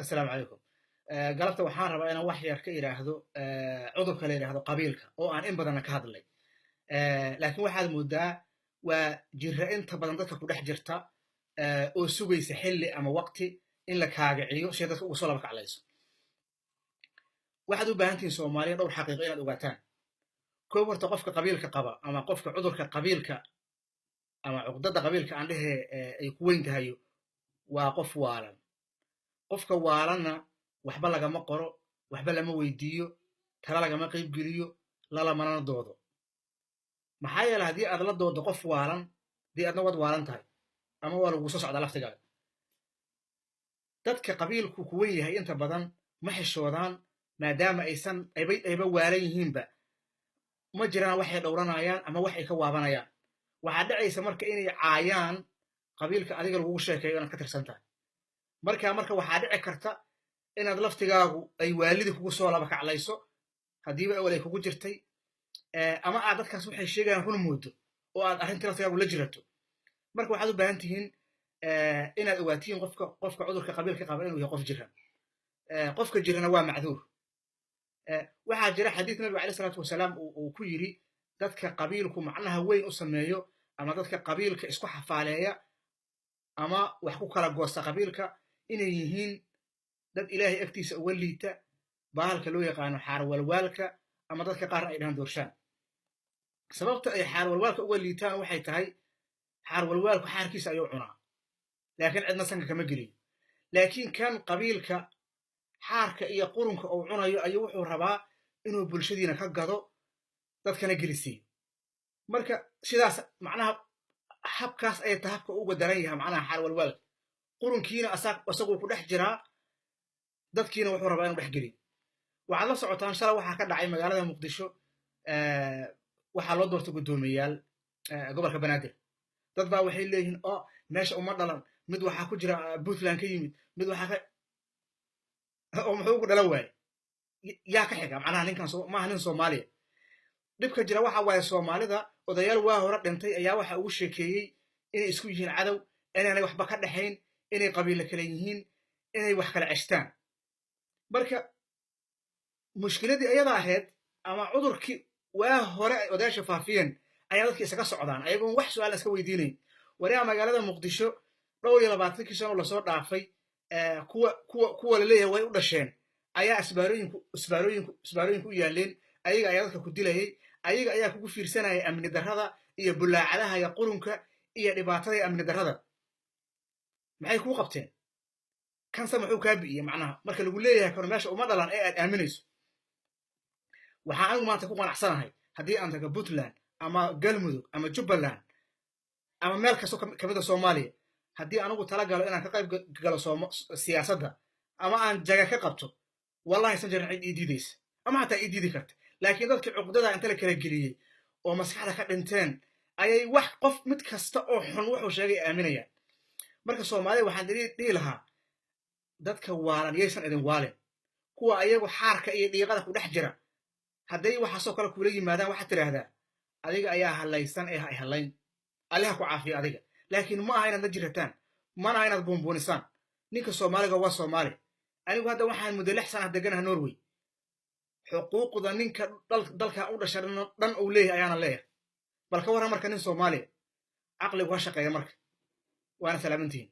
Assalaamu calaykum. Galabta waxaan rabaa inaan wax yar ka idhaahdo cudurka la yidhaahdo qabiilka, oo aan in badanna ka hadlay, laakiin waxaad moodaa waa jira inta badan dadka ku dhex jirta oo sugaysa xilli ama waqti in la kaagiciyo si dadka uga soo laba kaclayso. Waxaad u baahan tihiin, Soomaaliya, dhowr xaqiiqo inaad ogaataan. Koob, horta qofka qabiilka qaba ama qofka cudurka qabiilka ama cuqdada qabiilka aan dhehe ay ku weyn tahayo waa qof waalan. Qofka waalanna waxba lagama qoro, waxba lama weydiiyo, tala lagama qaybgeliyo, lalamanana doodo. Maxaa yeele, haddii aad la doodo qof waalan, dee adna waad waalan tahay ama waa lagugu soo socdaa laftigaaga. Dadka qabiilku ku wen yahay inta badan ma xishoodaan, maadaama aysan ayba waalan yihiinba. Ma jiraan waxay dhowranayaan ama wax ay ka waabanayaan. Waxaa dhacaysa marka inay caayaan qabiilka adiga lagugu sheekeeyo inaad ka tirsan tahay. Marka waxaa dhici karta inaad laftigaagu ay waalidi kugu soo laba kaclayso, haddiiba awal ay kugu jirtay, ama aad dadkaas waxay sheegayaan run moodo oo aad arrintii laftigaagu la jirato. Marka waxaad u baahan tihiin inaad ogaatiin qofka cudurka qabiilka qaba inuu yahay qof jiran. Qofka jirana waa macduur. Waxaa jira xadiis Nabiga alayh isalaatu wasalaam uu ku yidhi dadka qabiilku macnaha weyn u sameeyo ama dadka qabiilka isku xafaaleeya ama wax ku kala goosta qabiilka inay yihiin dad Ilaahay agtiisa uga liita bahalka loo yaqaano xaarwalwaalka, ama dadka qaarna ay dhahaan doorshaan. Sababta ay xaarwalwaalka uga liitaan waxay tahay xaarwalwaalku xaarkiisa ayuu cunaa, laakiin cidna sanka kama geliyo. Laakiin kan qabiilka xaarka iyo qurunka uu cunayo ayuu wuxuu rabaa inuu bulshadiina ka gado, dadkana gelisiiyo. Marka sidaas macnaha habkaas ayay ta habka uga daran yahay macnaha xaarwalwaalka. Qurunkiina isaguu ku dhex jiraa, dadkiina wuxuu rabaa inuu dhex geliyo. Waxaad la socotaan shalay waxaa ka dhacay magaalada Muqdisho. Waxaa loo doortay guddoomiyayaal gobolka Banaadir. Dad baa waxay leeyihiin oo meesha uma dhalan. Mid waxaa ku jira Puntland ka yimid, mid waxaa ka oo muxuu ugu dhalan waaye? Yaa ka xiga macnaha ninkan maaha nin Soomaaliya. Dhibka jira waxa waaye, Soomaalida odayaal waa hore dhintay ayaa waxa ugu sheekeeyey inay isku yihiin cadow, inaanay waxba ka dhexayn, inay qabiilo kale yihiin, inay wax kala ceshtaan. Marka mushkiladii ayada ahayd ama cudurkii waa hore ay odayaasha faafiyeen ayaa dadki isaga socdaan, ayagoon wax su-aal iska weydiinayn. Wariyaha magaalada Muqdisho dhowr iyo labaatankii sano lasoo dhaafay, kuwa laleeyahay way u dhasheen ayaa isbaarooyinku u yaaleen. Ayaga ayaa dadka ku dilayay, ayaga ayaa kugu fiirsanaya amni darrada iyo bulaacadaha iyo qurunka iyo dhibaatada iyo amni darrada. Maxay kuu qabteen? Kanse muxuu kaa bi'iyey? Macnaha marka lagu leeyahay kano meesha uma dhalan ee aad aaminayso. Waxaan anigu maanta ku qanacsanahay haddii aan tago Puntland ama Galmudug ama Jubbaland ama meel kastoo kamida Soomaaliya, haddii anigu tala galo inaan ka qayb galo siyaasadda ama aan jaga ka qabto, wallahi san jirin cid ii diidaysa ama xataa ii diidi karta. Laakiin dadkii cuqdada inta la kala geliyey oo maskaxda ka dhinteen ayay wax qof mid kasta oo xun wuxuu sheegay aaminayaan. Marka Soomaalida waxaan dhihi lahaa, dadka waalan yaysan idin waalin. Kuwa ayagu xaarka iyo dhiiqada ku dhex jira hadday waxaasoo kale kula yimaadaan, waxaad tidhaahdaa, "Adiga ayaa hallaysan ee ha hallayn, Allaha ku caafiya adiga." Laakiin ma aha inaad la jirataan, mana aha inaad buunbuunisaan. Ninka Soomaaliga waa Soomaali. Anigu hadda waxaan muddo 6 sana deganaha Norway. Xuquuqda ninka dalka u dhashay dhan uu leeyahay ayaana leeyahay. Bal ka warran marka nin Soomaaliya caqligu ha shaqeeya. Marka waana salaamantihiin.